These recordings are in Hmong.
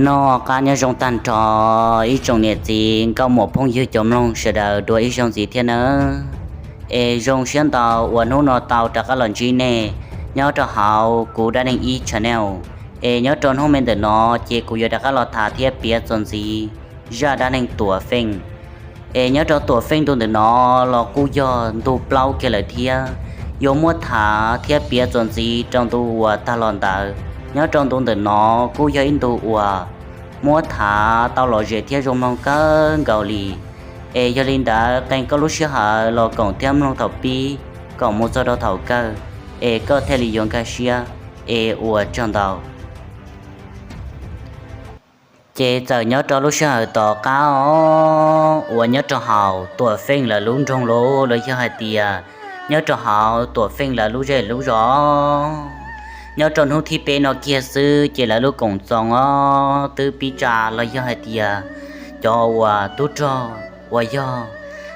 Noj qab nyob zoo tag nrho ib tsoom niam txiv nkauj muam phooj ywg cov mloog sawv daws dua ib zaug ntxiv thiab nawb. Es zoo siab ntau uas hnub no tau rov qab los ntsib nej nyob rau hauv kuv dab neeg ib channel. Es nyob rau hnub me ntawm no ces kuv yuav rov qab los tham thiab piav txuas ntxiv zaj dab neeg Tuam Feej. Es nyob rau Tuam Feej ntu ntawm no los kuj yog ntu plaub kiag lawm thiab. Yuav muab tham thiab piav txuas ntxiv rau ntu uas tag los ntawd, nyob rau ntu ntawm no kuj yog ib ntu uas muab tham tau lom zem thiab zoo mloog kawg nkaus li. Es yog li ntawd qee koj lub sij hawm los koom thiab mloog thaum pib koom mus txog rau thaum kawg, es koj thiaj li yuav nkag siab. Es ua tsaug ntau. Ces txawm nyob rau lub sij hawm tom qab os, uas nyob rau hauv Tuam Feej lawv lub nroog los yog hais tias nyob rau hauv Tuam Feej lawv lub zej lub zos, nyob rau hnub thib peb no kiag xwb ces lawv lub koom txoos os twb pib tsa los yog hais tias cov uas tub rog uas yog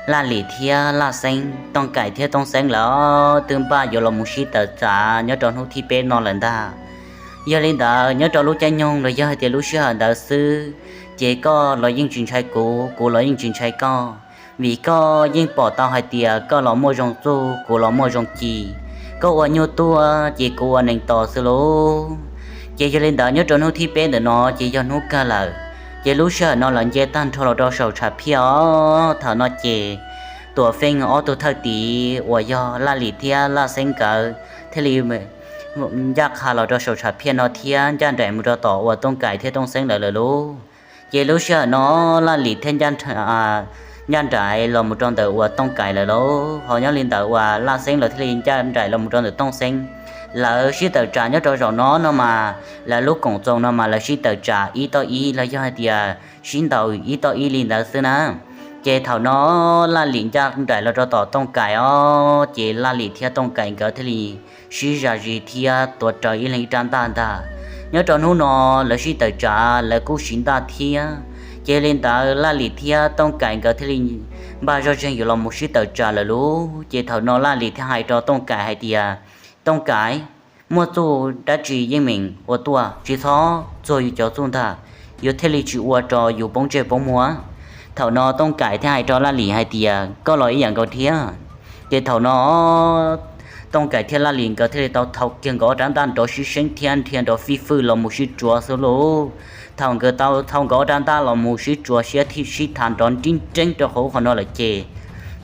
Laj Lim thiab Laj Xeeb, Tooj Kaim thiab Tooj Xeeb lawv twb npaj yuav los mus sib tawm tsam nyob rau hnub thib peb no lawm ntag. Yog li ntawd nyob rau lub caij nyoog los yog hais tias lub sij hawm ntawd xwb, ces koj los yeej tsis ntshai kuv, kuv los yeej tsis ntshai koj. Vim koj yeej pom tau hais tias koj los muaj zoo txuj, kuv los muaj zoo ci. Koj ua nyuj tuaj ces kuv ua nees tos xwb lauj. Ces yog li ntawd nyob rau hnub thib peb ntawm no ces yog hnub kawg lawm. Ces lub sij hawm no lawv nce tag nrho los rau saum tshav phiaj os. Thaum no ces Tuam Feej ob tug thawj tim uas yog Laj Lim thiab Laj Xeeb nkawd thiaj li ncaj qha los rau saum tshav phiaj no thiab ncaj nraim mus rau tom uas Tooj Kaim thiab Tooj Xeeb lawv lawm lauj. Ces lub sij hawm no Laj Lim thiaj ncaj nraim los mus rau ntawm uas Tooj Kaim lawm lauj. Ho nyob li ntawd uas Laj Xeeb lawv thiaj li ncaj nraim los mus rau ntawm Tooj Xeeb. Lawv sib tawm tsam nyob rau zaum no no mas lawv lub koom txoos no mas lawv sib tawm tsam ib toj ib los yog hais tias sib ntaus ib toj ib li ntawd xwb na. Ces thaum no Laj Lim ncaj nraim los rau tom Tooj Kaim os, ces Laj Lim thiab Tooj Kaim nkawd thiaj li sib zam zis thiab tuav rawv ib leeg ib rab ntaj ntag. Nyob rau hnub no lawv sib tawm tsam lawv kuj siv ntaj thiab. Ces li ntawd Laj Lim thiab Tooj Kaim nkawd thiaj li npaj zoj zeeg yuav los mus sib tawm tsam lawm lauj. Ces thaum no Laj Lim thiaj hais rau Tooj Kaim hais tias, Tooj Kaim, muaj txuj dab tsi yeej meem ua tuaj, tsis txhob txuag yus cov txuj ntag, yuav thiaj li tsis ua rau yus poob ntsej poob muag. Thaum no Tooj Kaim thiaj hais rau Laj Lim hais tias, Koj los ib yam nkaus thiab. Ces thaum no Tooj Kaim thiab Laj Lim nkawd thiaj li tau thau kiag nkawd ob rab ntaj nrov sib seeb thiab nrhiav nrov fij fwj los mus sib tsuav xwb lauj. Thaum nkawd tau thau nkawd ob rab ntaj los mus sib tsuav siab thiab sib tham nrov nrib nreeb rau hauv qhov no lawm ces,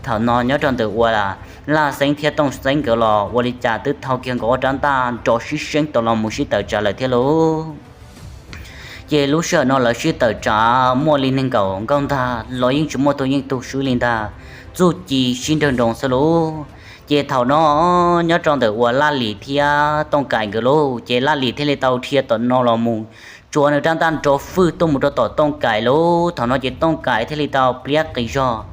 thaum no nyob rau ntawm uas Laj Xeeb thiab Tooj Xeeb nkawd los ua li cas twb thau kiag nkawd ob rab ntaj nrov sib seeb tau los mus sib tawm tsam lawm thiab lauj. Ces lub sij hawm no lawv sib tawm tsam muaj li nees nkaum nkauj ntag los yeej tsis muaj tus yeej tug swb li ntag, txuj ci sib nrawg nroos xwb lauj. Ces thaum no nyob rau ntawm uas Laj Lim thiab Tooj Kaim nkawd lauj, ces Laj Lim thiaj li tau dhia tom no los mus tsuav nws rab ntaj nrov fwj tuaj mus rau tom Tooj Kaim lauj. Thaum no ces Tooj Kaim thiaj li tau pliab qis zog.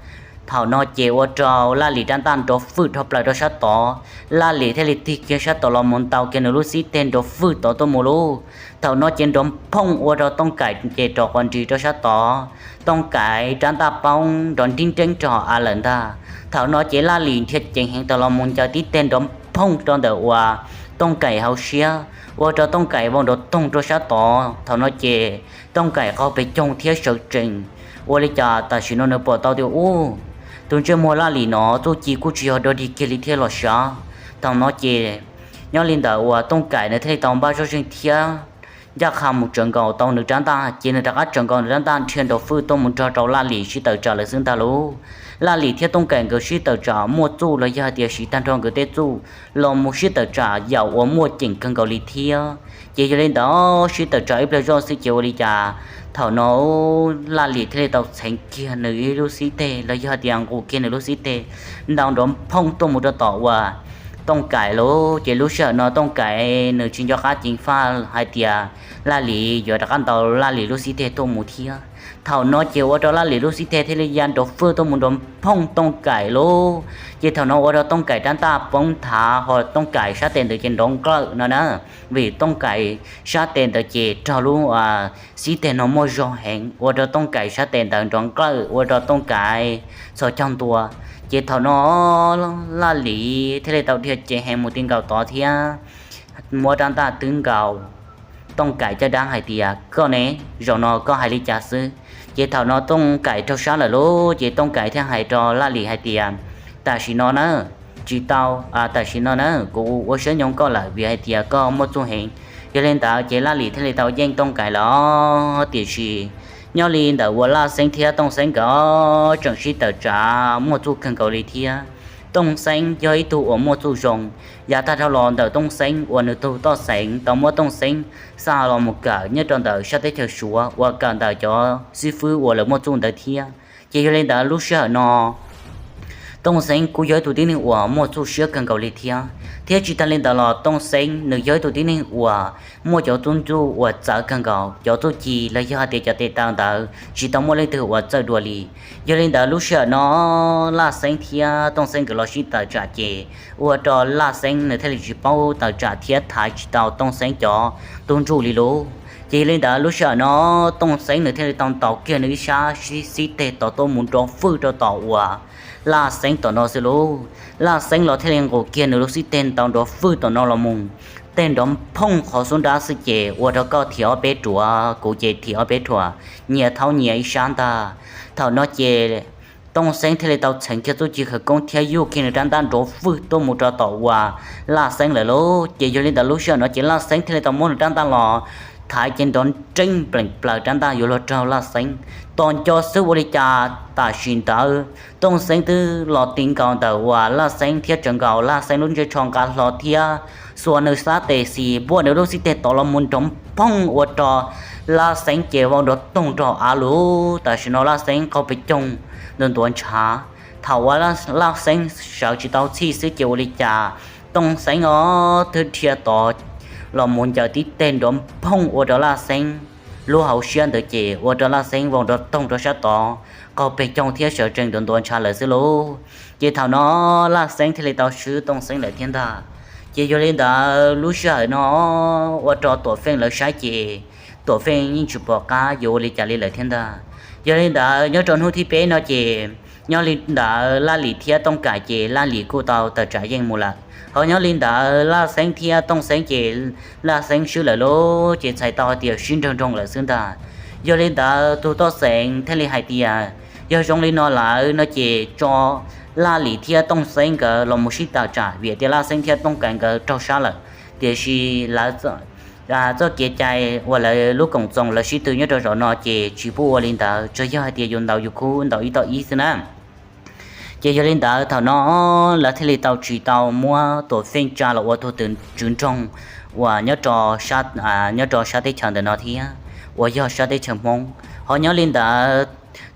Thaum no ces ua rau Laj Lim rab ntaj nrov fwj dhau plaws rau sab tod, Laj Lim thiaj li tig kiag sab tod los mus ntaus kiag nws lub xib teg nrov fwj tod tuaj mus lauj. Thaum no ces nrov phooj ua rau Tooj Kaim ces rov quas nris rau sab tod, Tooj Kaim rab ntaj poob nrov nrib nreeb rau hauv av lawm ntag. Thaum no ces Laj Lim dhia ceev heev tau los mus ncaws tib teg nrov phooj rau ntawm uas Tooj Kaim hauv siab, ua rau Tooj Kaim vau nrov toog rau sab tod. Thaum no ces Tooj Kaim qaug pes coog thiab sawv tsees, ua li cas tam sim no nws pom tau tias ub, tus ntsej muag Laj Lim no txuj ci kuj tsis yog dog dig kiag li thiab los sav. Thaum no ces nyob li ntawd uas Tooj Kaim nws thiaj li tau npaj zoj zeeg thiab ncaj qha mus tsawv nkaus tau nws rab ntaj, ces nws rov qab tsawv nkaus nws rab ntaj dhia nrov fwj tuaj mus nrog rau Laj Lim sib tawm tsam lawm xwb ntag lauj. Laj Lim thiab Tooj Kaim nkawd sib tawm tsam muaj txuj los yog hais tias siv tag nrho nkawd tej txuj los mus sib tawm tsam yam uas muaj ceem kawg nkaus li thiab. Ces yog li ntawd sib tawm tsam ib pliag zoj xwb ces ua li cas, thaum no Laj Lim thiaj li tau txheev kiag nws ib lub xib teg los yog hais tias nqus kiag nws lub xib teg ntaus nrov phooj tuaj mus rau tom uas Tooj Kaim lauj. Ces lub sij hawm no Tooj Kaim nws tsis nco qab ceev faj hais tias Laj Lim yuav rov qab ntaus Laj Lim lub xib teg tuaj mus thiab. Thaum no ces ua rau Laj Lim lub xib teg thiaj li ya nrov fwj tuaj mus nrov phooj Tooj Kaim lauj. Ces thaum no ua rau Tooj Kaim rab ntaj poob nthav ho Tooj Kaim sab tes ntawd ces nrov nqawj no na. Vim Tooj Kaim sab tes ntawd ces raug lub xib teg no muaj zog heev, ua rau Tooj Kaim sab tes ntawd nrov nqawj, ua rau Tooj Kaim txhos caug ntua. Ces thaum no Laj Lim thiaj li tau dhia ceev heev mus ti nkaus tod thiab muab rab ntaj twb nkaus Tooj Kaim caj dab hais tias, Koj ne, zaum no koj hais li cas xwb? Ces thaum no Tooj Kaim raug sab lawm lauj, ces Tooj Kaim thiaj hais rau Laj Lim hais tias, Tam sim no na, tsis tau, tam sim no na, kuv ua siab nyob koj lawm vim hais tias koj muaj txuj heev. Yog li ntawd ces Laj Lim thiaj li tau yeej Tooj Kaim lawm. Tiam sis nyob li ntawm uas Laj Xeeb thiab Tooj Xeeb nkawd tseem sib tawm tsam muaj txuj kawg nkaus li thiab. Tooj Xeeb yog ib tug uas muaj txuj zoo, yav tag dhau los ntawm Tooj Xeeb uas nws tus toj xeev tau muab Tooj Xeeb xa los mus kawm nyob rau ntawm sab teb chaws Suav uas kawm ntawm cov xib fwb uas lawv muaj txuj ntawd thiab. Ces yog li ntawd lub sij hawm no Tooj Xeeb kuj yog ib tug tib neeg uas muaj txuj siab kawg nkaus li thiab. Thiab tsis tag li ntawd los Tooj Xeeb nws yog ib tug tib neeg uas muaj cov txuj ntxuj uas txawv kawg nkaus, cov txuj ci los yog hais tias cov tes taw ntawd tsis tau muaj leej twg uas txawj dua li. Yog li ntawd lub sij hawm no Laj Xeeb thiab Tooj Xeeb nkawd los sib tawm tsam ces ua rau Laj Xeeb nws thiaj li tsis paub tawm tsam thiab thaiv tsis tau Tooj Xeeb cov txuj ntxuj li lauj. Ces yog li ntawd lub sij hawm no Tooj Xeeb nws thiaj li tau ntaus kiag nws ib sab sib xib teg tod tuaj mus nrov fwj rau tom uas Laj Xeeb tom no xwb lauj. Laj Xeeb los thiaj li nqus kiag nws lub xib teg ntaus nrov fwj tom no los mus, teg nrov phooj qhov xub nrab xwb ces ua rau koj thim ob peb ruam, kuv ces thim ob peb ruam, nyias thaub nyias ib sab ntag. Thaum no ces Tooj Xeeb thiaj li tau txheev kiag txuj ci khawv koob thiab yuj kiag nws rab ntaj nrov fwj tuaj mus rau tom uas Laj Xeeb lawm lauj. Ces yog li ntawd lub sij hawm no ces Laj Xeeb thiaj li tau muab nws rab ntaj los thaiv ces nrov nreeb pleem plaws rab ntaj yuav luag raug Laj Xeeb. Tos nco xwb ua li cas tam sim ntawd Tooj Xeeb twb los ti nkaus ntawm uas Laj Xeeb thiab tsawv nkaus Laj Xeeb lub ntsej tsho nqa hlo thiab xuas nws sab tes xis npuaj nws lub xib teg tod los mus nrov phooj ua rau Laj Xeeb ces vau nrov toog rau av lug. Tam sim no Laj Xeeb qaug pes coog ntuav ntuav ntshav. Thaum uas Laj Xeeb sawv tsis tau txhij xwb ces ua li cas Tooj Xeeb os twb dhia tod los mus ncaws tib teg nrov phooj ua rau Laj Xeeb lub hauv siab ntawd ces ua rau Laj Xeeb vau nrov toog rau sab tod, qaug pes coog thiab sawv tsees ntuav ntuav ntshav lawm xwb lauj. Ces thaum no Laj Xeeb thiaj li tau swb Tooj Xeeb lawm thiab ntag. Ces yog li ntawd lub sij hawm no ua rau Tuam Feej lawv saib ces Tuam Feej yeej tsis pom qab yuav ua li cas li lawm thiab ntag. Yog li ntawd nyob rau hnub thib peb no ces nyob li ntawd Laj Lim thiab Tooj Kaim ces Laj Lim kuj tau tawm tsam yeej mus lawm. Ho nyob li ntawd Laj Xeeb thiab Tooj Xeeb ces Laj Xeeb swb lawm lauj, ces txhais tau hais tias sib nrawg nroog lawm xwb ntag. Yog li ntawd tus toj xeev thiaj li hais tias yog zoo li no lawm no ces tso Laj Lim thiab Tooj Xeeb nkawd los mus sib tawm tsam vim tias Laj Xeeb thiab Tooj Kaim nkawd raug sab lawm. Tiam sis lawv txoj kev cai uas lawv lub koom txoos lawv sib tw nyob rau zaum no ces tsis pub ua li ntawd, tsuas yog hais tias yus ntaus yus khub ntaus ib tau ib xwb na. Ces yog li ntawd thaum no lawv thiaj li tau tsis tau muab Tuam Feej tsa los ua tus tswv nroog uas nyob rau, nyob rau sab teb chaws ntawm no thiab uas yog sab teb chaws Hmoob. Ho nyob li ntawd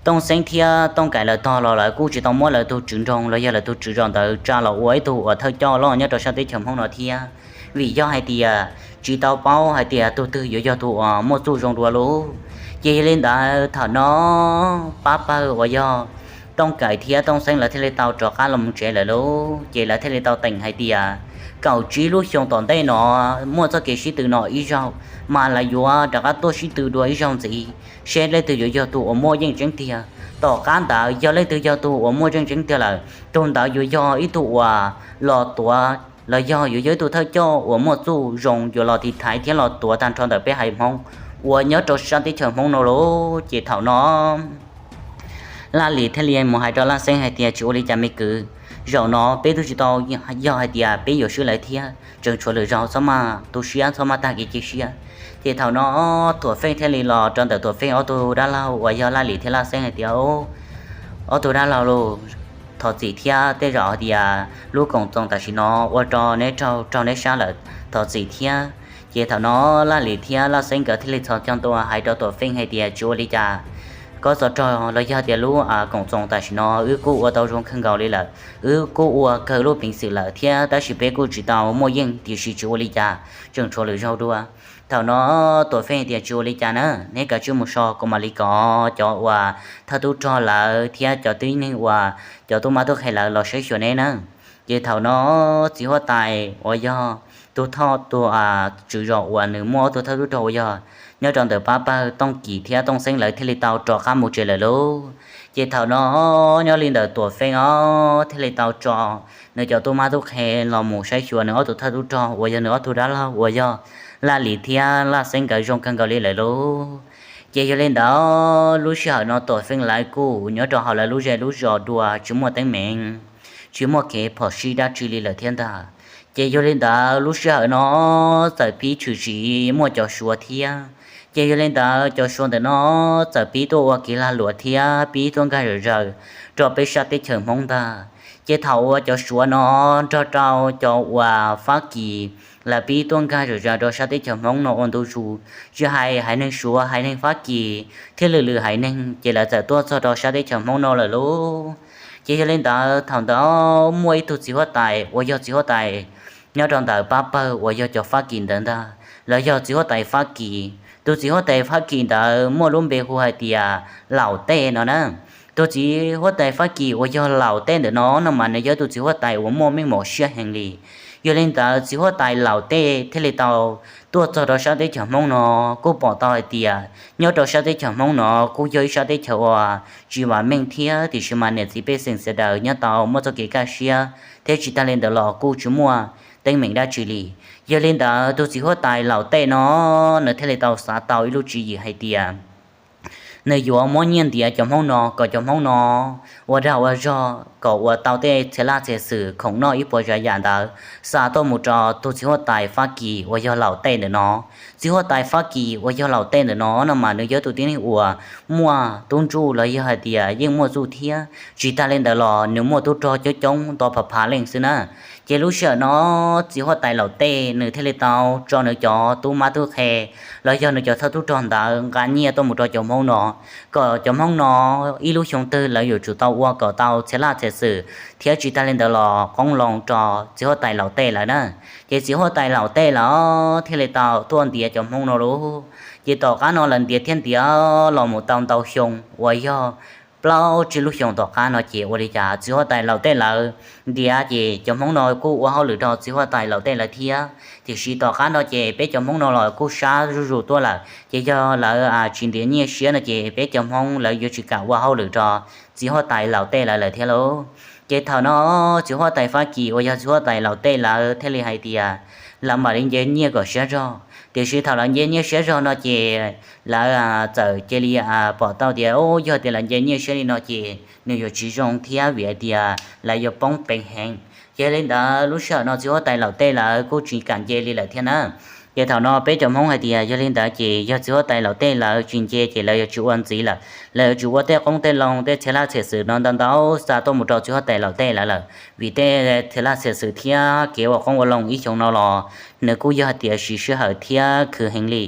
Tooj Xeeb thiab Tooj Kaim lawv tog los lawv kuj tsis tau muab lawv tus tswv nroog los yog lawv tus tswv zos ntawd tsa los ua ib tug uas thawj coj loj nyob rau sab teb chaws Hmoob no thiab, vim yog hais tias tsis tau paub hais tias tus twg yuav yog tus uas muaj txuj zoo dua lauj. Ces yog li ntawd thaum no pab pawg uas yog Tooj Kaim thiab Tooj Xeeb lawv thiaj li tau rov qab los mus tsev lawm lauj. Ces lawv thiaj li tau teem hais tias kaum tsib lub xyoo tom ntej no muaj txoj kev sib tw no ib zaug, mas lawv yuav rov qab tuaj sib tw dua ib zaug ntxiv seb leej twg yuav yog tus uas muaj yeej tseeb tiag. Tom qab ntawd yog leej twg yog tus uas muaj yeej tseeb tiag lawm, tus ntawd yuav yog ib tug uas los tuav los yog yuav yog ib tug thawj coj uas muaj txuj zoo yuav los tiv thaiv thiab los tuav tag nrho ntawm peb haiv Hmoob uas nyob rau sab teb chaws Hmoob no lauj. Ces thaum no Laj Lim thiaj li mus hais rau Laj Xeeb hais tias tsis ua li cas me kwv, zaum no peb twb tsis tau yog hais tias peb yuav swb lawv thiab, tseem tshuav lwm zaus txhob maj tu siab txhob maj tag kev cia siab. Ces thaum no Tuam Feej thiaj li los rau ntawm Tuam Feej ob tug dab laug uas yog Laj Lim thiab Laj Xeeb hais tias ob tug dab laug lauj, thov txim thiab tej zaum hais tias lub koom txoos tam sim no ua rau neb raug raug neb sab lawm, thov txim thiab. Ces thaum no Laj Lim thiab Laj Xeeb nkawd thiaj li txhos caug ntua hais rau Tuam Feej hais tias tsis ua li cas, koj txoj rog los yog tias lub koom txoos tam sim no wb kuj ua tau zoo kawg nkaus li lawm, wb kuj ua kawg lub peev xwm lawm thiab tab sis peb kuj tsis tau muaj yeej tiam sis tsis ua li cas, tseem tshuav lwm zaus dua. Thaum no Tuam Feej tias tsis ua li cas na, neb kav tsij mus so kuv mam li kom cov uas thawj tub rog lawv thiab cov tib neeg uas cov tub mab tub qhe lawv los saib xyuas neb na. Ces thaum no txiv huab tais uas yog tus thawj tus tswv zos uas nws muaj ob tug thawj tub rog uas yog nyob rau ntawm pab pawg Tooj Kim thiab Tooj Xeeb lawv thiaj li tau rov qab mus tsev lawm lauj. Ces thaum no nyob li ntawm Tuam Feej os thiaj li tau tso nws cov tub mab tub qhe los mus saib xyuas nws ob tug thawj tub rog uas yog nws ob tug dab laug uas yog Laj Lis thiab Laj Xeeb nkawd zoo kawg nkaus li lawm lauj. Ces yog li ntawd lub sij hawm no Tuam Feej lawv kuj nyob rau hauv lawv lub zej lub zos dua tsis muaj teeb meem, tsis muaj kev phom sij dab tsi li lawm thiab ntag. Ces yog li ntawd lub sij hawm no txawm pib tshwm sim muaj cov Suav thiab. Ces yog li ntawd cov Suav ntawm no txawm pib tuaj ua kev lag luam thiab pib tuaj nkag zom zaws rau peb sab teb chaws Hmoob ntag. Ces thaum uas cov Suav no nrog rau cov uas Fab Kis lawv pib tuaj nkag zom zaws rau sab teb chaws Hmoob no ua ntu zus, tsis hais haiv neeg Suav, haiv neeg Fab Kis thiab lwm lwm haiv neeg ces lawv txawm tuaj txog rau sab teb chaws Hmoob no lawm lauj. Ces yog li ntawd thaum ntawd muaj ib tug txiv huab tais uas yog txiv huab tais nyob rau ntawm pab pawg uas yog cov Fab Kis ntawd ntag, los yog txiv huab tais Fab Kis. Tus txiv huab tais Fab Kis ntawd muaj lub npe hu hais tias Laus Tej no na. Tus txiv huab tais Fab Kis uas yog Laus Tej ntawm no no mas nws yog tus txiv huab tais uas muaj meej mom siab heev li. Yog li ntawd txiv huab tais Laus Tej thiaj li tau tuaj txog rau sab teb chaws Hmoob no, kuj pom tau hais tias nyob rau sab teb chaws Hmoob no kuj yog ib sab teb chaws uas tsis vam meej thiab tiam sis mas niam txiv pej xeem sawv daws nyob tau muaj txoj kev kaj siab thiab tsis tag li ntawd los kuj tsis muaj teeb meem dab tsi li. Yog li ntawd tus txiv huab tais Laus Tej no nws thiaj li tau xav tau ib lub tswv yim hais tias nws yuav muab nyiaj ntiav cov Hmoob no kom cov Hmoob no ua dag ua zog kom ua tau tej txhia laj txhia xwm khoom noj ib puas tsav yam ntawd xa tuaj mus rau tus txiv huab tais Fab Kis uas yog Laus Tej ntawm no. Txiv huab tais Fab Kis uas yog Laus Tej ntawm no no mas nws yog tus tib neeg uas muaj tub ntsuj los yog hais tias yeej muaj txuj thiab tsis tag li ntawd los nws muaj tub rog coob coob nto phav phav leej xwb na. Ces lub sij hawm no txiv huab tais Laus Tej nws thiaj li tau tso nws cov tub mab tub qhe los yog nws cov thawj tub rog ntawd nqa nyiaj tuaj mus rau cov Hmoob no kom cov Hmoob no ib lub xyoo twg lawv yuav tsum tau ua kom tau txhia laj txhia xwm thiab tsis tag li ntawd los qoob loo rau txiv huab tais Laus Tej lawm na. Ces txiv huab tais Laus Tej lawm thiaj li tau tuaj ntiav cov Hmoob no lauj. Ces tom qab no lawv ntiav thiab ntiav los mus tau ntau xyoo uas yog plaub tsib lub xyoo tom qab no ces ua li cas txiv huab tais Laus Tej lawv ntiav ces cov Hmoob no kuj ua hauj lwm rau txiv huab tais Laus Tej lawv thiab. Tiam sis tom qab no ces peb cov Hmoob no los kuj sab zuj zus tuaj lawm ces yog lawv tsis ntiav nyiaj siab no ces peb cov Hmoob lawv yuav tsis kam ua hauj lwm rau txiv huab tais Laus Tej lawv lawm thiab lauj. Ces thaum no txiv huab tais Fab Kis uas yog txiv huab tais Laus Tej lawv thiaj li hais tias lawv mam li nce nyiaj kom siab zog. Tiam sis thaum lawv nce nyiaj siab zog no ces lawv txawm cia li pom tau tias yog tias lawv nce nyiaj siab li no ces nws yuav tsis zoo thiab vim hais tias lawv yuav poob peev heev. Ces li ntawd lub sij hawm no txiv huab tais Laus Tej lawv kuj tsis kam nce li lawm thiab na. Ces thaum no peb cov Hmoob hais tias yog li ntawd ces yog txiv huab tais Laus Tej lawv tsis nce ces lawv yuav tsis ua ntxiv lawm, lawv yuav tsis ua tej qoob tej loo tej txhia laj txhia xwm no ntau ntau xa tuaj mus rau txiv huab tais Laus Tej lawv lawm vim tej txhia laj txhia xwm thiab kev ua qoob ua loo ib xyoo no los nws kuj yog hais tias siv sij hawm thiab khwv heev li.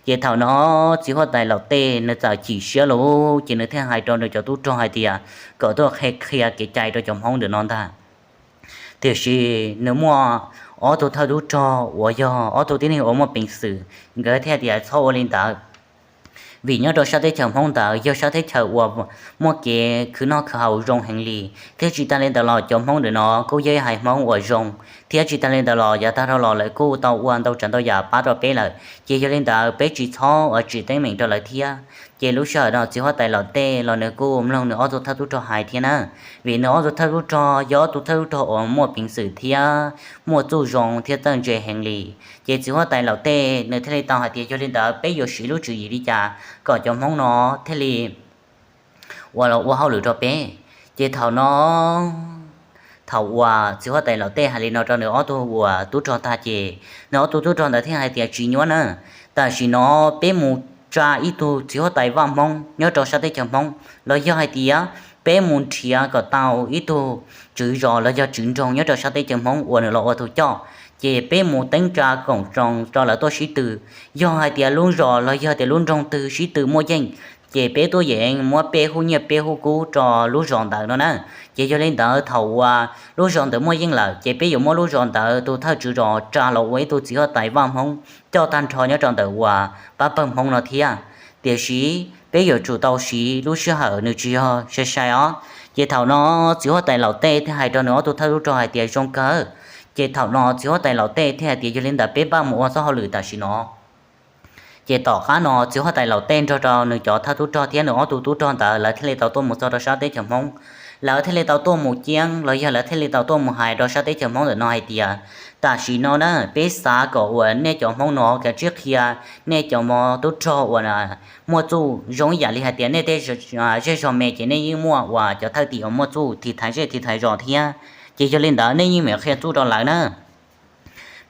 Ces thaum no txiv huab tais Laus Tej nws txawm chim siab lauj ces nws thiaj hais rau nws cov tub rog hais tias kom tuaj qhia qhia kev cai rau cov Hmoob ntawm no ntag. Tiam sis nws muaj ob tug thawj tub rog uas yog ob tug tib neeg uas muaj peev xwm, nkawd thiaj tias txhob ua li ntawd, vim nyob rau sab teb chaws Hmoob ntawd yog sab teb chaws uas muaj kev khwv noj khwv haus zoo heev li, thiab tsis tas li ntawd los cov Hmoob ntawm no kuj yog ib haiv Hmoob uas zoo, thiab tsis tas li ntawd los yav tag dhau los lawv kuj tau ua ntau tsav ntau yam pab rau peb lawm, ces yog li ntawd peb tsis txhob ua tsim teeb meem rau lawv thiab. Ces lub sij hawm no txiv huab tais Laus Tej los nws kuj mloog nws ob tug thawj tub rog hais thiab na, vim nws ob tug thawj tub rog yog ob tug thawj tub rog uas muaj peev xwm thiab muaj txuj zoo thiab txawj ntse heev li. Ces txiv huab tais Laus Tej nws thiaj li tau hais tias yog li ntawd peb yuav siv lub tswv yim li cas kom cov Hmoob no thiaj li ua los ua hauj lwm rau peb. Ces thaum no, thaum uas txiv huab tais Laus Tej hais li no rau nws ob tug uas tub rog tag ces nws ob tug tub rog ntawd thiaj hais tias tsis nyuab na, tam sim no peb mus tsa ib tug txiv huab tais vaj Hmoob nyob rau sab teb chaws Hmoob los yog hais tias peb mus nrhiav kom tau ib tug tswv zos los yog tswv nroog nyob rau sab teb chaws Hmoob uas nws los ua tus coj, ces peb mus teeb tsa koom tsoom rau lawv tuaj sib tw. Yog hais tias lub zos los yog tias lub nroog twg sib tw muaj yeej, ces peb tuaj yeem muab peb hub nyiaj peb hub kub rau lub zos ntawd no na. Ces yog li ntawd thaum uas lub zos ntawd muaj yeej lawm ces peb yuav muab lub zos ntawd tus thawj tswv zos tsa los ua ib tug txiv huab tais vaj Hmoob coj tag nrho nyob rau ntawm uas pab pawg Hmoob no thiab. Tiam sis peb yuav tsum tau siv lub sij hawm nws tsis yog sai sai os. Ces thaum no txiv huab tais Laus Tej thiaj hais rau nws ob tug thawj tub rog hais tias zoo kawg. Ces thaum no txiv huab tais Laus Tej thiaj hais tias yog li ntawd peb npaj mus ua txoj hauj lwm tam sim no. Ces tom qab no txiv huab tais Laus Tej nrog rau nws cov thawj tub rog thiab nws ob tug tub rog ntawd lawv thiaj li tau tuaj mus txog rau sab teb chaws Hmoob. Lawv thiaj li tau tuaj mus ceeb los yog lawv thiaj li tau tuaj mus hais rau sab teb chaws Hmoob ntawm no hais tias Tam sim no na peb xav kom uas nej cov Hmoob no kav tsij qhia nej cov mo tub rog uas muaj txuj zoo ib yam li hais tias nej tej zej zog me ces nej yeej muaj uas cov thawj tim uas muaj txuj tiv thaiv zej tiv thaiv zos thiab. Ces yog li ntawd nej yeej meem qhia txuj rau lawv na.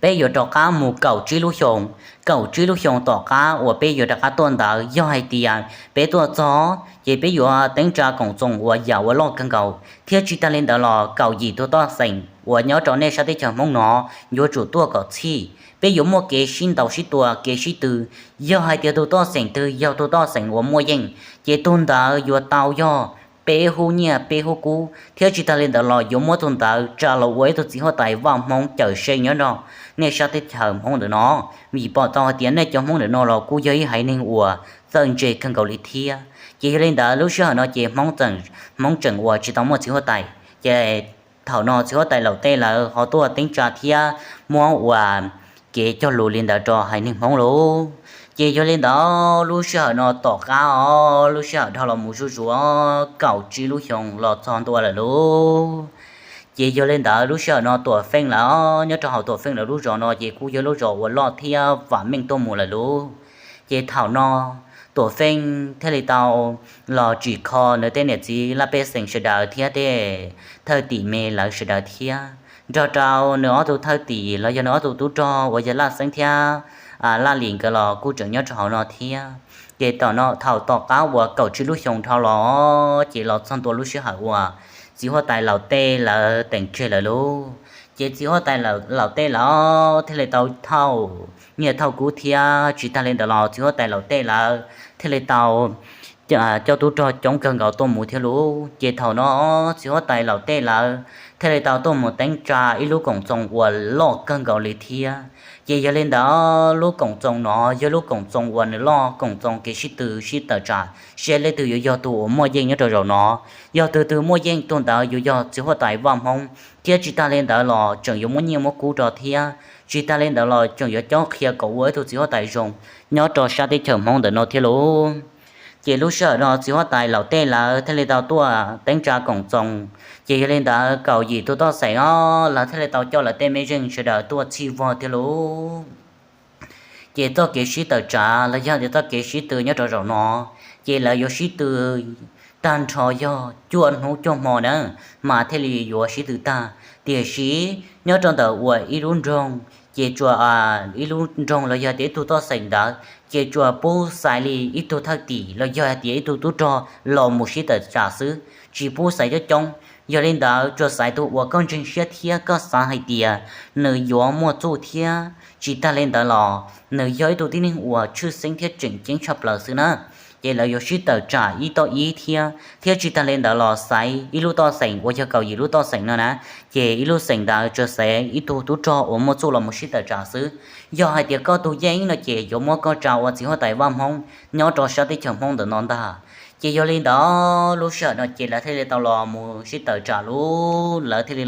Peb yuav rov qab mus kaum tsib lub xyoos, kaum tsib lub xyoos tom qab uas peb yuav rov qab tuaj ntawd, yog hais tias peb tuaj txog ces peb yuav teeb tsa koom txoos uas yam uas loj kawg nkaus, thiab tsis tag li ntawd los kaum yim tus toj xeem uas nyob rau nej sab teb chaws Hmoob no yuav tsum tuaj kom txhij. Peb yuav muaj kev sib ntaus sib tua, kev sib tw. Yog hais tias tus toj xeem twg yog tus toj xeem uas muaj yeej, ces tus ntawd yuav tau yog peb hub nyiaj peb hub kub, thiab tsis tag li ntawd los yuav muab tus ntawd tsa los ua ib tug txiv huab tais vaj Hmoob cawm seej nyob rau nej sab teb chaws Hmoob ntawm no. Vim pom tau hais tias nej cov Hmoob ntawm no los kuj yog ib haiv neeg uas txawj ntse kawg nkaus li thiab. Ces yog li ntawd lub sij hawm no ces Hmoob tseem, Hmoob tseem uas tsis tau muaj txiv huab tais, ces thaum no txiv huab tais laum tej lawv ho tuaj teeb tsa thiab muab ua kev cog lus li ntawd rau haiv neeg Hmoob lauj. Ces yog li ntawd lub sij hawm no tom qab os, lub sij hawm dhau los mus zuj zus kaum tsib lub xyoos los txog ntua lawm lauj. Ces yog li ntawd lub sij hawm no Tuam Feej lawv nyob rau hauv Tuam Feej lawv lub zos no ces kuj yog lub zos uas loj thiab vam meej tuaj mus lawm lauj. Ces thaum no Tuam Feej thiaj li tau los tsim kho nws tej niam txiv laj pej xeem sawv daws thiab tej thawj tim me lawv sawv daws thiab, nrog rau nws ob tug thawj tim los yog nws ob tug tub rog uas yog Laj Xeeb thiab Laj Lis nkawd los kuj tseem nyob rau hauv no thiab. Ces tom no thaum tom qab uas kaum tsib lub xyoos dhau los ces los txog ntua lub sij hawm uas txiv huab tais laum tej lawv teem tseg lawm lauj. Ces txiv huab tais laum tej lawv thiaj li tau thauj nyiaj thauj kub thiab tsis tag li ntawd los txiv huab tais laum tej lawv thiaj li tau coj tub rog coob kawg nkaus tuaj mus thiab lauj. Ces thaum no txiv huab tais laum tej lawv thiaj li tau tuaj mus teeb tsa ib lub koom txoos uas loj kawg nkaus li thiab. Ces yog li ntawd lub koom txoos no yog lub koom txoos uas nws loj, koom txoos kev sib tw sib tawm tsam seb leej twg yuav yog tus uas muaj yeej nyob rau zaum no. Yog tus twg muaj yeej tus ntawd yuav yog txiv huab tais vaj Hmoob, thiab tsis tag li ntawd los tseem yuav muab nyiaj muab kub rau thiab tsis tag li ntawd los tseem yuav cob qhia kom ua ib tug txiv huab tais zoo nyob rau sab teb chaws Hmoob ntawm no thiab lauj. Ces lub sij hawm no txiv huab tais laum tej lawv thiaj li tau tuaj teeb tsa koom txoos. Ces yog li ntawd kaum yim tus toj xeem os lawv thiaj li tau coj lawv tej mej zeej sawv daws tuaj txhij vog thiab lauj. Ces txoj kev sib tawm tsam los yog tias txoj kev sib tw nyob rau zaum no, ces lawv yuav sib tw tag nrho yog cuaj hnub cuaj hmo na mas thiaj li yuav sib tw tag. Tiam sis nyob rau ntawm uas ib lub nroog ces tsuas, ib lub nroog los yog tias ib tug toj xeem ntawd ces tsuas pub xaiv li ib tug thawj tim los yog hais tias ib tug tub rog los mus sib tawm tsam xwb, tsis pub xaiv coob coob. Yog li ntawd tsuas xaiv tus uas koj ntseeg siab thiab koj xav hais tias nws yuav muaj txuj thiab tsis tag li ntawd los nws yog ib tug tib neeg uas tshwj xeeb thiab tseem ceeb tshaj plaws xwb na. Ces lawv yuav sib tawm tsam ib toj ib thiab, thiab tsis tag li ntawd los xaiv ib lub toj xeem uas yog kaum yim lub toj xeem no na, ces ib lub xeem ntawd tsuas xaiv ib tug tub rog uas muaj txuj los mus sib tawm tsam xwb. Yog hais tias koj tus yeej no ces yuav muab koj tsa ua txiv huab tais vaj Hmoob nyob rau sab teb chaws Hmoob ntawm no ntag. Ces yog li ntawd lub sij hawm no ces lawv thiaj li tau los mus sib tawm tsam lauj, lawv thiaj li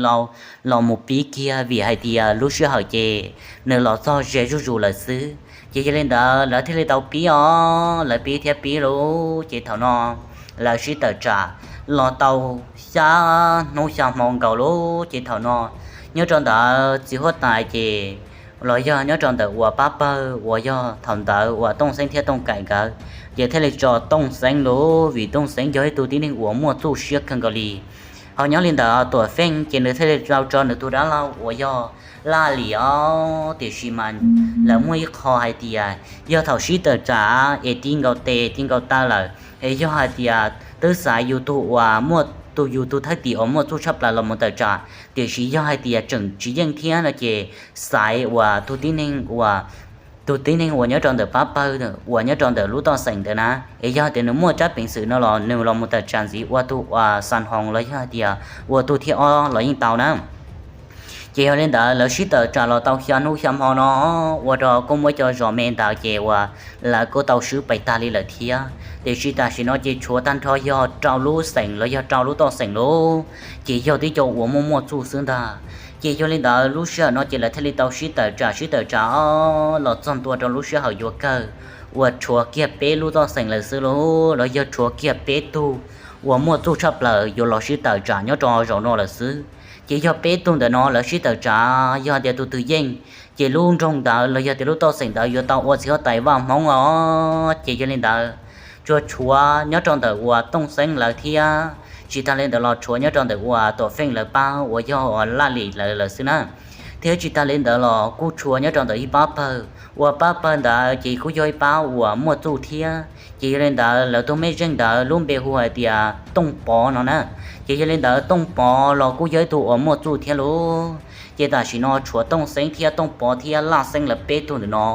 los mus pib kiag vim hais tias lub sij hawm ces nws los txog ze zuj zus lawm xwb. Ces yog li ntawd lawv thiaj li tau pib os, lawv pib thiab pib lauj. Ces thaum no lawv sib tawm tsam los tau xya hnub xya hmo nkaus lauj. Ces thaum no nyob rau ntawd txiv huab tais ces los yog nyob rau ntawm uas pab pawg uas yog thaum ntawd uas Tooj Xeeb thiab Tooj Kaim nkawd, ces thiaj li tso Tooj Xeeb lauj, vim Tooj Xeeb yog ib tug tib neeg uas muaj txuj siab kawg nkaus li. Ho nyob li ntawd Tuam Feej ces nws thiaj li tau tso nws tus dab laug uas yog Laj Lis os, tiam sis mas lawv muaj ib qho hais tias yog thaum sib tawm tsam es ti nkaus tes ti nkaus taw lawm, es yog hais tias twb xaiv yus tus uas muaj tus, yus tus thawj tim uas muaj txuj tshaj plaws los mus tawm tsam, tiam sis yog hais tias tseem tsis yeej thiab no ces xaiv uas tus tib neeg uas tus tib neeg uas nyob rau ntawm pab pawg uas nyob rau ntawm lub toj xeem ntawd na, es yog hais tias nws muaj tsab peev xwm no los nws los mus tawm tsam ntxiv ua tus uas Xas Hoos los yog hais tias ua tus thib ob los yeej tau na. Ces yog li ntawd lawv sib tawm tsam los tau xya hnub xya hmo no, ua rau kuj muaj cov zos me ntawd ces uas lawv kuj tau swb pais tag li lawm thiab. Tiam sis tam sim no ces tshuav tag nrho yog rau lub xeem los yog rau lub toj xeem lauj, ces yog tib co uas muaj muaj txuj xwb ntag. Ces yog li ntawd lub sij hawm no ces lawv thiaj li tau sib tawm tsam sib tawm tsam os los txog ntua rau lub sij hawm yuav kawg uas tshuav kiag peb lub toj xeem lawm xwb lauj, los yog tshuav kiag peb tug uas muaj txuj tshaj plaws yuav los sib tawm tsam nyob rau zaum no lawm xwb. Ces yog peb tug ntawm no lawv sib tawm tsam, yog tias tus twg yeej, ces lub nroog ntawd los yog tias lub toj xeem ntawd yuav tau ua txiv huab tais Vaj Hmoob os. Ces yog li ntawd, tsuas tshuav nyob rau ntawm uas Tooj Xeeb lawv thiab tsis tas li ntawd los tshuav nyob rau ntawm uas Tuam Feej lawv pab uas yog uas Laj Lim lawv lawm xwb na. Thiab tsis tas li ntawd los kuj tshuav nyob rau ntawm ib pab pawg, uas pab pawg ntawd ces kuj yog ib pab uas muaj txuj thiab. Ces yog li ntawd lawv tus mej zeej ntawd lub npe hu hais tias Tooj Pov no na. Ces yog li ntawd Tooj Pov los kuj yog ib tug uas muaj txuj thiab lauj. Ces tam sim no tshuav Tooj Xeeb thiab Tooj Pov thiab Laj Xeeb lawv peb tug ntawm no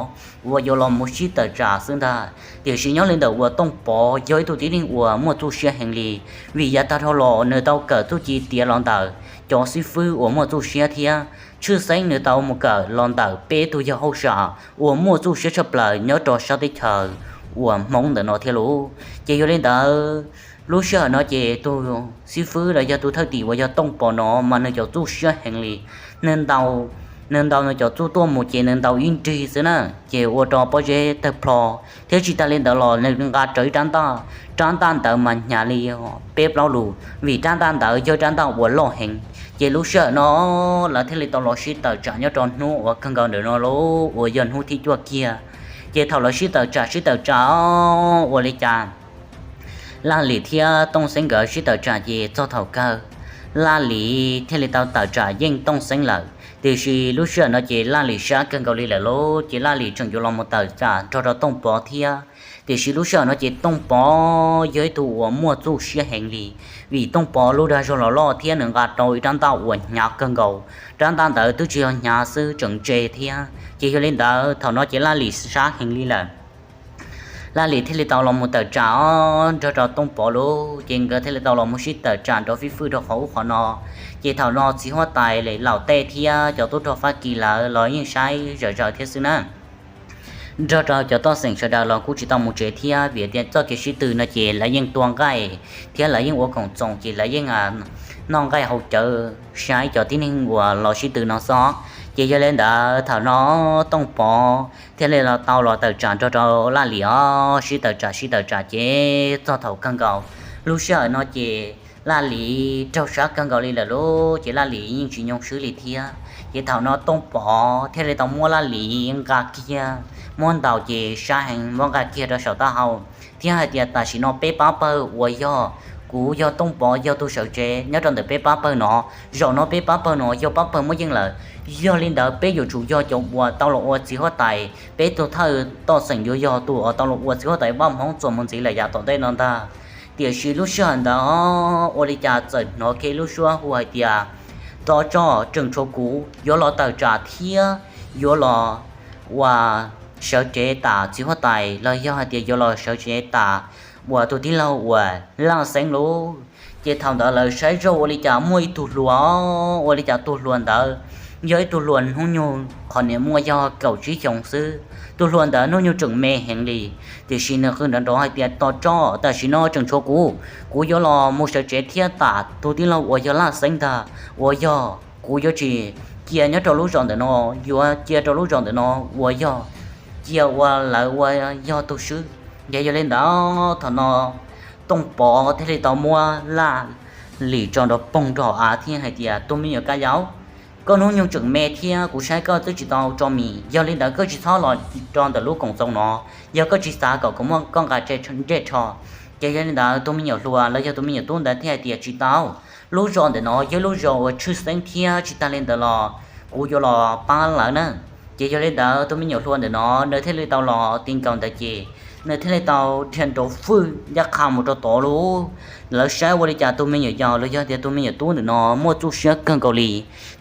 uas yuav los mus sib tawm tsam xwb ntag. Tiam sis nyob li ntawm uas Tooj Pov yog ib tug tib neeg uas muaj txuj siab heev li, vim yav tag dhau los nws tau kawm txuj ci tiav los ntawm cov xib fwb uas muaj txuj siab thiab. Tshwj xeeb nws tau mus kawm los ntawm peb tug yawg hauj sam uas muaj txuj siab tshaj plaws nyob rau sab teb chaws uas Hmoob ntawm no thiab lauj. Ces yog li ntawd, lub sij hawm no ces tus xib fwb los yog tus thwj tim uas yog Tooj Pov no mas nws cov txuj siab heev li. Nws ntaus, nws ntaus nws cov txuj tuaj mus ces nws ntaus ib nrig xwb na, ces ua rau pob zeb tawg plho. Thiab tsis tas li ntawd los nws nqa rawv ib rab ntaj, rab ntaj ntawd mas hnyav li peb plaub lus, vim rab ntaj ntawd yog rab ntaj uas loj heev. Ces lub sij hawm no lawv thiaj li tau los sib tawm tsam nyob rau hnub uas kawg nkaus ntawm no lauj, uas yog hnub thib cuaj kiag. Ces thaum lawv sib tawm tsam sib tawm tsam ua li cas Laj Lim thiab Tooj Xeeb nkawd sib tawm tsam ces txog thaum kawg Laj Lim thiaj li tau tawm tsam yeej Tooj Xeeb lawm. Tiam sis lub sij hawm no ces Laj Lim sab kawg nkaus li lawm lauj, ces Laj Lim tseem yuav los mus tawm tsam nrog rau Tooj Pov thiab. Tiam sis lub sij hawm no ces Tooj Pov yog ib tug uas muaj txuj siab heev li, vim Tooj Pov lub dag zog los loj thiab nws nqa rau ib rab ntaj uas hnyav kawg nkaus. Rab ntaj ntawd twb tsis yog hnyav xwb, tseem ntse thiab. Ces yog li ntawd thaum no ces Laj Lim sab heev li lawm. Laj Lim thiaj li tau los mus tawm tsam nrog rau Tooj Pov lauj, ces nkawd thiaj li tau los mus sib tawm tsam nrov fij fwj rau qhov ub qhov no. Ces thaum no txiv huab tais Laus Tej thiab cov tub rog Fab Kis lawv los yeej saib zawm zaws thiab xwb na. Nrog rau cov toj xeem sawv daws los kuj tsis tau mus tsev thiab, vim tias txoj kev sib tw no ces lawv yeej tua nqaij thiab lawv yeej ua koom txoos, ces lawv yeej noj nqaij haus cawv saib cov tib neeg uas los sib tw no xwb. Ces yog li ntawd thaum no Tooj Pov thiaj li los tau los tawm tsam nrog rau Laj Lim os, sib tawm tsam sib tawm tsam ces txog thaum kawg nkaus. Lub sij hawm no ces Laj Lim raug sab kawg nkaus li lawm lauj, ces Laj Lim yeej tsis nyoo swb li thiab. Ces thaum no Tooj Pov thiaj li tau muab Laj Lim nqa kiag, muab ntaus ces sab heev, muab nqa kiag rau saum taub hau thiab hais tias tam sim no peb pab pawg uas yog kuv yog Tooj Pov yog tus sawv tsev nyob rau ntawm peb pab pawg no. Zaum no peb pab pawg no yog pab pawg muaj yeej lawm, yog li ntawd peb yuav tsum yog cov uas tau los ua txiv huab tais, peb tus thawj toj xeem yuav yog tus uas tau los ua txiv huab tais Vaj Hmoob txuas mus ntxiv lawm yav tom ntej no ntag. Tiam sis lub sij hawm ntawd ua li cas txawm hnov kiag lub suab hu hais tias Tos tso, tseem tshuav kuv yuav los tawm tsam thiab yuav los ua sawv tsev tam txiv huab tais los yog hais tias yuav los sawv tsev tam uas tus tij laug uas Laj Xeeb lauj. Ces thaum ntawd lawv saib zoj ua li cas muaj ib tug hluas, ua li cas tus hluas ntawd yog ib tug hluas hnub nyoog qhov niam muaj yog kaum tsib xyoos xwb. Tus hluas ntawd hnub nyoog tseem me heev li, tiam sis nws qw nrov nrov hais tias Tos tso, tam sim no tseem tshuav kuv, kuv yuav los mus sawv tsev thiab tam tus tij laug uas yog Laj Xeeb ntag. Uas yog kuv yuav tsis cia nyob rau lub zos ntawm no, yuav cia rau lub zos ntawm no uas yog cia ua lawv ua yog tus swb. Ces yog li ntawd thaum no Tooj Pov thiaj li tau muab Laj Lim tso nrov poog rau hauv av thiab hais tias tus me nyuam kab yaub, koj hnub nyoog tseem me thiab kuv saib koj twb tsis tau tso mis, yog li ntawd koj tsis txhob los rau ntawm lub koom txoos no, yog koj tsis xav kom kuv muab koj nqa ntsej rho. Ces yog li ntawd tus me nyuam hluas los yog tus me nyuam tub ntawd thiaj hais tias tsis tau, lub zos ntawm no yog lub zos uas tshwj xeeb thiab tsis tas li ntawd los kuv yuav los pab lawv na. Ces yog li ntawd tus me nyuam hluas ntawm no nws thiaj li tau los ti nkaus ntawd ces nws thiaj li tau dhia nrov fwj ncaj qha mus rau tod lauj. Lawv saib ua li cas tus me nyuam yaus los yog tias tus me nyuam tub ntawm no muaj txuj siab kawg nkaus li.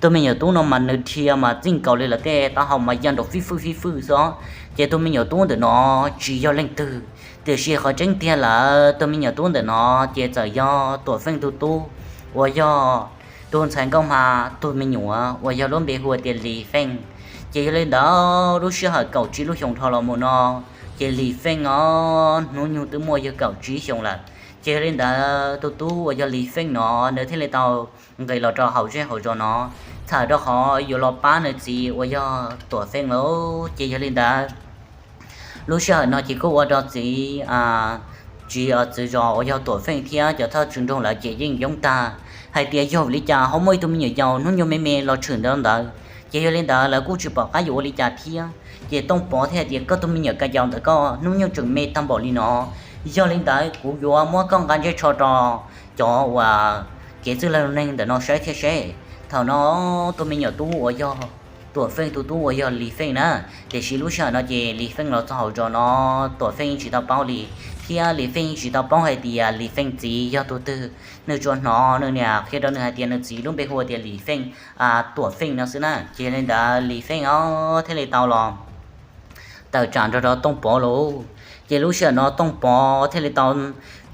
Tus me nyuam tub no mas nws dhia mas txij nkaus li lawv tej taub hau mas ya nrov fij fwj fij fwj xwb. Ces tus me nyuam tub ntawm no tsis yog leej twg, tiam sis qhov tseeb tiag lawm tus me nyuam tub ntawm no ces txawm yog Tuam Feej tus tub uas yog tus ntxhais nkauj hma tus me nyuam uas yog lub npe hu tias Lis Feej. Ces yog li ntawd lub sij hawm kaum tsib lub xyoo dhau los mus no, ces Lis Feej os hnub nyoog twb muaj yog kaum tsib xyoo lawm. Ces yog li ntawd tus tub uas yog Lis Feej no nws thiaj li tau nqis los rau hauv zej hauv zos no, txhawm rau qhov yuav los pab nws txiv uas yog Tuam Feej lauj. Ces yog li ntawd lub sij hawm no ces kuj ua rau txiv txiv zos uas yog Tuam Feej thiab cov thawj tswj nroog lawv ces yeej yoob tag hais tias yog vim li cas ho muaj ib tug me nyuam yaus hnub nyoog me me los tshwm ntawd ntawd, ces yog li ntawd lawv kuj tsis pom qab yuav ua li cas thiab. Ces Tooj Pov thiaj hais tias koj tus me nyuam ka yaus ntawm koj hnub nyoog tseem me tag npaum li no, yog li ntawd kuv yuav muab koj nqa ntsej tsho rau cov uas kev txwj laug neeg ntawm no saib thiab seb. Thaum no tus me nyuam tub uas yog Tuam Feej tus tub uas yog Lis Feej na, tiam sis lub sij hawm no ces Lis Feej los txog hauv zos no, Tuam Feej tsis tau paub li, thiab Lis Feej tsis tau paub hais tias Lis Feej txiv yog tus twg. Nws tsuas hnov nws niam qhia rau nws hais tias nws txiv lub npe hu tias Lis Feej, Tuam Feej no xwb na. Ces li ntawd Lis Feej os thiaj li tau los tawm tsam nrog rau Tooj Pov lauj. Ces lub sij hawm no Tooj Pov thiaj li tau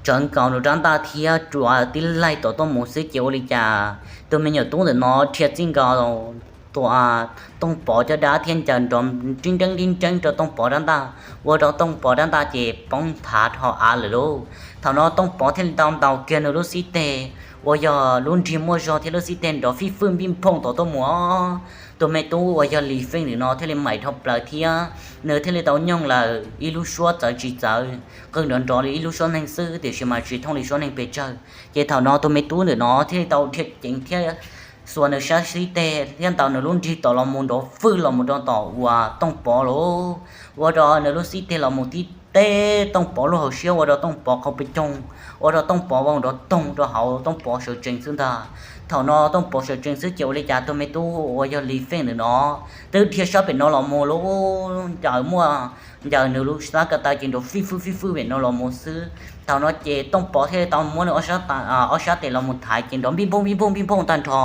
tsawv nkaus nws rab ntaj thiab rua tib laig tom tuaj mus xwb ces ua li cas tus me nyuam tub ntawm no dhia txij nkaus tua Tooj Pov cov dab thiab ncaws nrov nreeb nreeb nreeb nreeb rau Tooj Pov rab ntaj, ua rau Tooj Pov rab ntaj ces poob nthav rau av lawm lauj. Thaum no Tooj Pov thiaj li tau ntaus kiag nws lub xib teg uas yog lub nrig muaj zog thiab lub xib teg nrov fij fwj npij nphooj tom tuaj mus. Tus me tub uas yog Lis Feej ntawm no thiaj li maim dhau plaws thiab nws thiaj li tau nyooj lawm ib lub suab txawv tsis txawv, qw nrov nrov li ib lub suab neeg xwb tiam sis mas tsis thooj li suab neeg pes tsawg. Ces thaum no tus me tub ntawm no thiaj li tau dhia ceev thiab xuas nws sab xib teg thiab ntaus nws lub nrig tom los mus nrov fwj los mus rau tom uas Tooj Pov lauj. Ua rau nws lub xib teg los mus tib teb Tooj Pov lub hauv siab ua rau Tooj Pov qhov pes coog, ua rau Tooj Pov vau nrov toog rau hauv Tooj Pov sawv tsees xwb ntag. Thaum no Tooj Pov sawv tsees xwb ces ua li cas tus me tub uas yog Lis Feej ntawm no twb dhia sab pem no los mus lauj, ncaws muaj ncaws nws lub xab ko taw ces nrov fij fwj fij fwj pem no los mus xwb. Thaum no ces Tooj Pov thiaj li tau muab nws ob sab tes los mus thaiv ces nrov npij nphooj npij nphooj npij nphooj tag nrho.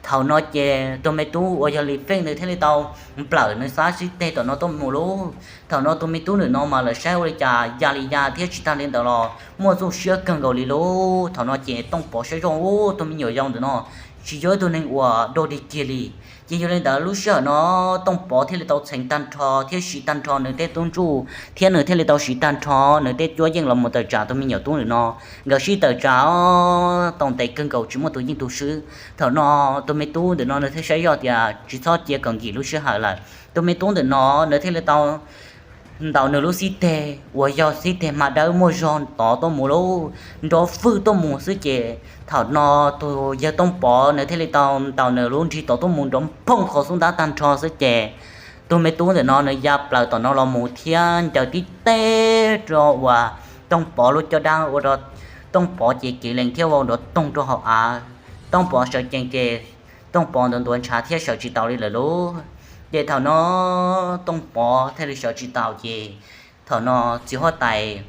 Thaum no ces tus me tub uas yog Lis Feej nws thiaj li tau nplawm nws sab xib teg tom no tuaj mus lauj. Thaum no tus me tub ntawm no mas lawv saib ua li cas ya li ya thiab tsis tag li ntawd los muaj txuj siab kawg nkaus li lauj. Thaum no ces Tooj Pov saib zoj ub tus me nyuam yaus ntawm no tsis yog ib tug neeg uas dog dig kiag li. Ces yog li ntawd lub sij hawm no Tooj Pov thiaj li tau txheev tag nrho thiab siv tag nrho nws tej tub ntsuj thiab nws thiaj li tau siv tag nrho nws tej cuab yeej los mus tawm tsam tus me nyuam tub ntawm no. Nkawd sib tawm tsam tau ntev kawg nkaus tsis muaj tus yeej tus swb. Thaum no tus me tub ntawm no nws thiaj saib zoj tias tsis txhob cia kom nkim lub sij hawm lawm. Tus me tub ntawm no nws thiaj li tau ntaus nws lub xib teg uas yog xib teg hma dawb muaj zog tod tuaj mus lauj, nrov fwj tuaj mus xwb ces thaum no tus yawg Tooj Pov nws thiaj li tau ntaus nws lub nrig tod tuaj mus nrov nphooj qhov xub ntab tag nrho xwb ces tus me tub ntawm no nws ya plaws tom no los mus thiab ncaws tib teg rau uas Tooj Pov lub caj dab ua rau Tooj Pov ces kev lees thiab vau nrov toog rau hauv av. Tooj Pov sawv tsees ces Tooj Pov ntuav ntuav ntshav thiab sawv tsis taus li lawm lauj. Ces thaum no Tooj Pov thiaj li sawv tsis taus ces thaum no txiv huab tais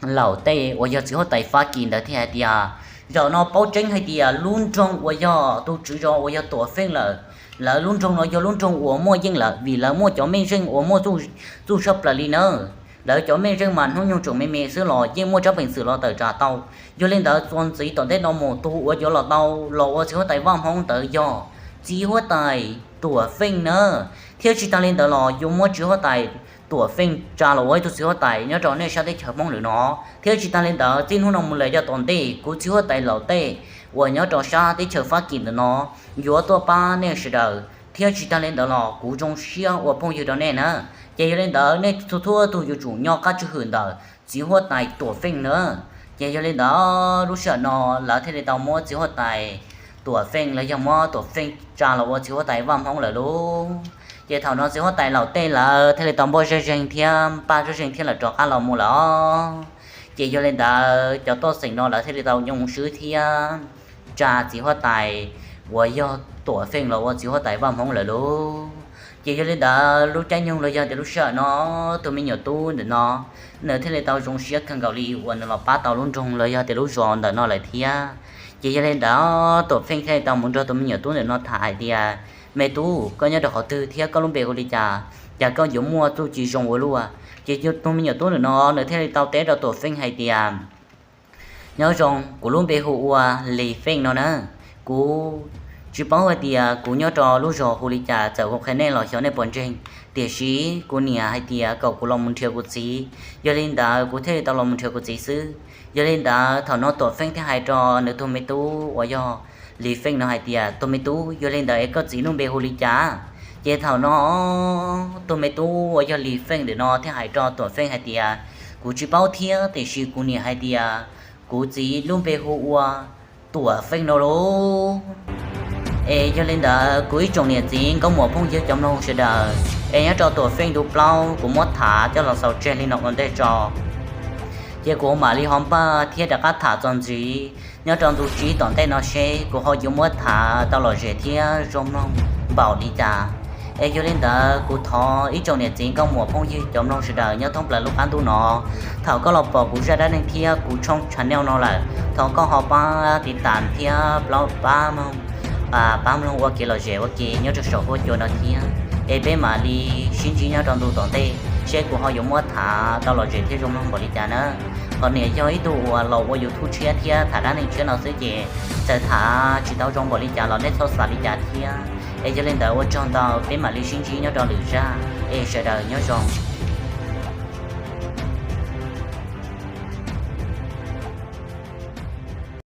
Laum Tej uas yog txiv huab tais Fab Kis ntawd thiaj hais tias, zaum no paub tseeb hais tias lub nroog uas yog tus tswv zos uas yog Tuam Feej lawm, lawv lub nroog no yog lub nroog uas muaj yeej lawm vim lawv muaj cov mej zeej uas muaj txuj tshaj plaws li na. Lawv cov mej zeej mas hnub nyoog tseem me me xwb los yeej muaj tsab peev xwm los tawm tsam tau. Yog li ntawd txuas ntxiv tom ntej no mus tus uas yuav los tau los ua txiv huab tais Vaj Hmoob ntawd yog txiv huab tais Tuam Feej na. Thiab tsis tag li ntawd los yuav muab txiv huab tais Tuam Feej tsa los ua ib tug txiv huab tais nyob rau nej sab teb chaws Hmoob lawm no. Thiab tsis tag li ntawd txij hnub no mus lawm yav tom ntej kuv txiv huab tais Laum Tej uas nyob rau sab teb chaws Fab Kis ntawm no yuav tuaj pab nej sawv daws. Thiab tsis tag li ntawd los kuv zoo siab ua phooj ywg rau nej na. Ces yog li ntawd nej txhua txhua tus yuav tsum nyob qab tswj hwm ntawm txiv huab tais Tuam Feej na. Ces yog li ntawd lub sij hawm no lawv thiaj li tau muab txiv huab tais Tuam Feej los yog muab Tuam Feej tsa los ua txiv huab tais Vaj Hmoob lawm lauj. Ces thaum no txiv huab tais Laum Tej lawv thiaj li tau npaj zej zeeg thiab npaj zej zeeg thiab lawv rov qab los mus lawm. Ces yog li ntawd cov toj xeem no lawv thiaj li tau nyoo swb thiab tsa txiv huab tais uas yog Tuam Feej los ua txiv huab tais Vaj Hmoob lawm lauj. Ces yog li ntawd lub caij nyoog los yog tias lub sij hawm no tus me nyuam tub ntawm no nws thiaj li tau zoo siab kawg nkaus li uas nws los pab tau lub nroog los yog tias lub zos ntawm no lawm thiab. Ces yog li ntawd Tuam Feej thiaj li tau mus nrog tus me nyuam tub ntawm no tham hais tias, me tub, koj nyob rau qhov twg thiab koj lub npe hu li cas, cas koj yuav muaj txuj ci zoo ua luaj? Ces tus me nyuam tub ntawm no nws thiaj li tau teb rau Tuam Feej hais tias, nyob zoo, kuv lub npe hu ua Lis Feej no na. Kuv tsis paub hais tias kuv nyob rau lub zos hu li cas, txawm kuv qhia nej los xyov nej puas ntseeg, tiam sis kuv niam hais tias kom kuv los mus nrhiav kuv txiv, yog li ntawd kuv thiaj li tau los mus nrhiav kuv txiv xwb. Yog li ntawd thaum no Tuam Feej thiaj hais rau nws tus me tub uas yog Lis Feej no hais tias, tus me tub, yog li ntawd es koj txiv lub npe hu li cas? Ces thaum no tus me tub uas yog Lis Feej ntawm no thiaj hais rau Tuam Feej hais tias, Kuv tsis paub thiab, tiam sis kuv niam hais tias kuv txiv lub npe hu ua Tuam Feej no lauj. Es yog li ntawd kuv ib tsoom niam txiv nkauj muam phooj ywg cov mloog sawv daws, es nyob rau Tuam Feej ntu plaub kuv muab tham coj los xaus tseg li no ua ntej tso. Ces kuv mam li ho npaj thiab rov qab tham txog ntxiv nyob rau ntu tsib tom ntej no seb kuv ho yuav muab tham tau lom zem thiab zoo mloog npaum li cas. Es yog li ntawd kuv thov ib tsoom niam txiv nkauj muam phooj ywg cov mloog sawv daws nyob thoob plaws lub qab ntuj no, thaum koj los pom kuv zaj dab neeg thiab kuv tshooj channel no lawm, thov koj ho pab tiv tas thiab pab mloog, pab mloog ua kev lom zem ua ke nyob rau saum huab cua no thiab. Es peb mam li sib ntsib nyob rau ntu tom ntej seb kuv ho yuav muab tham tau lom zem thiab zoo mloog npaum li cas na. Qhov niam yog ib tug uas los ua YouTube tshiab thiab tham dab neeg tshiab no xwb ces txawm tham tsis tau zoo npaum li cas los nej txhob xav li cas thiab. Es yog li ntawd ua tsaug ntau, peb mam li sib ntsib nyob rau lwm zaj, es sawv daws nyob zoo.